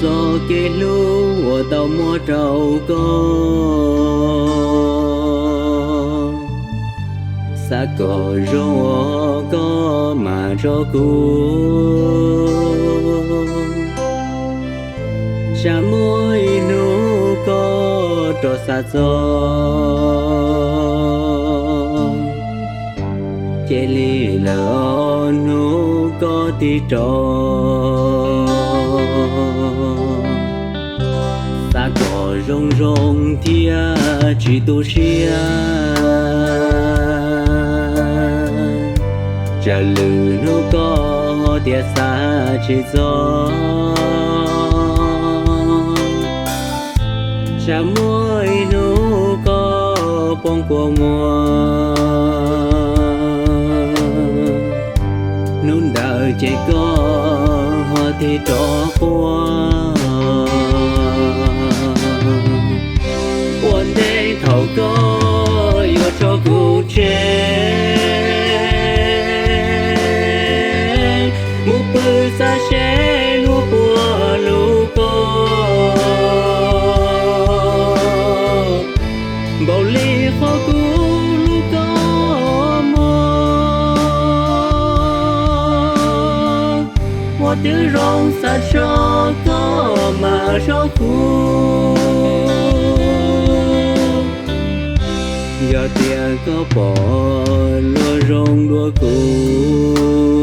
txoj kev hlub uas tau muab rau koj. Xav kom zoo ua koj mas tso kuv, tsam muaj ib hnub koj rov xav txog, cia li lawm hnub koj tig rov. Xav kom zoo zoo thiab tsis tu siab, tsam lwm hnub koj ho tias xav tsis txog, tsam muaj ib hnub koj poob kua muag, hnub ntawd ces koj ho tig rov quaj. Ua ntej thaum koj yuav tso kuv tseg, mus pw xav seb hnub puas hlub koj npaum li qhov kuv hlub koj mog. Ua twb zoo xav tso koj mas tso kuv, yog tias koj pom luag zoo dua kuv,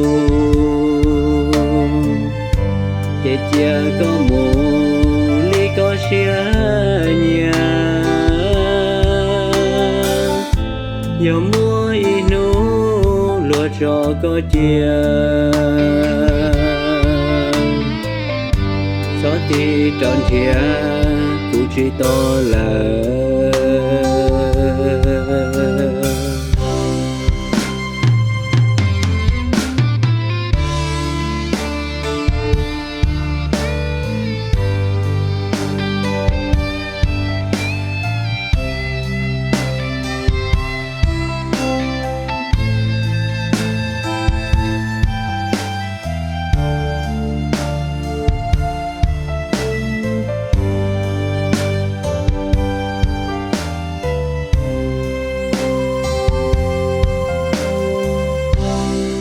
ces cia koj mus li koj siab nyiam. Yog muaj ib hnub luag tso koj cia, txhob tig rov nrhiav kuv tsis tau lawm.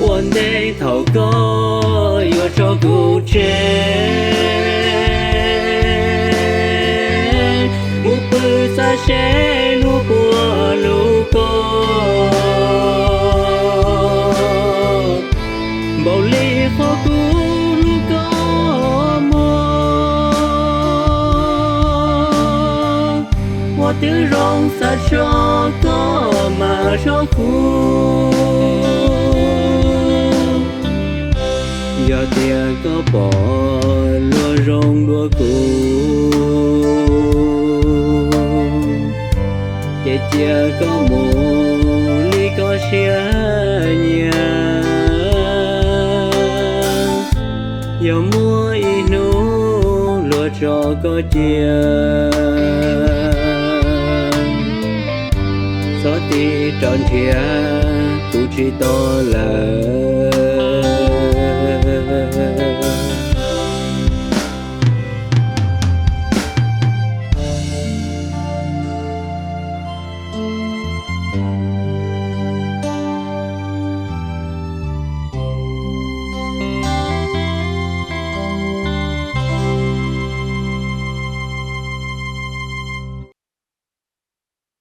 Ua ntej thaum koj yuav tso kuv tseg, mus pw xav seb hnub puas hlub koj npaum li qhov kuv hlub koj mog. Ua twb zoo xav tso koj mas tso kuv, yog tias koj pom luag zoo dua kuv, ces cia koj mus li koj siab nyiam. Yog muaj ib hnub luag tso koj cia, txhob tig rov nrhiav kuv tsis tau lawm.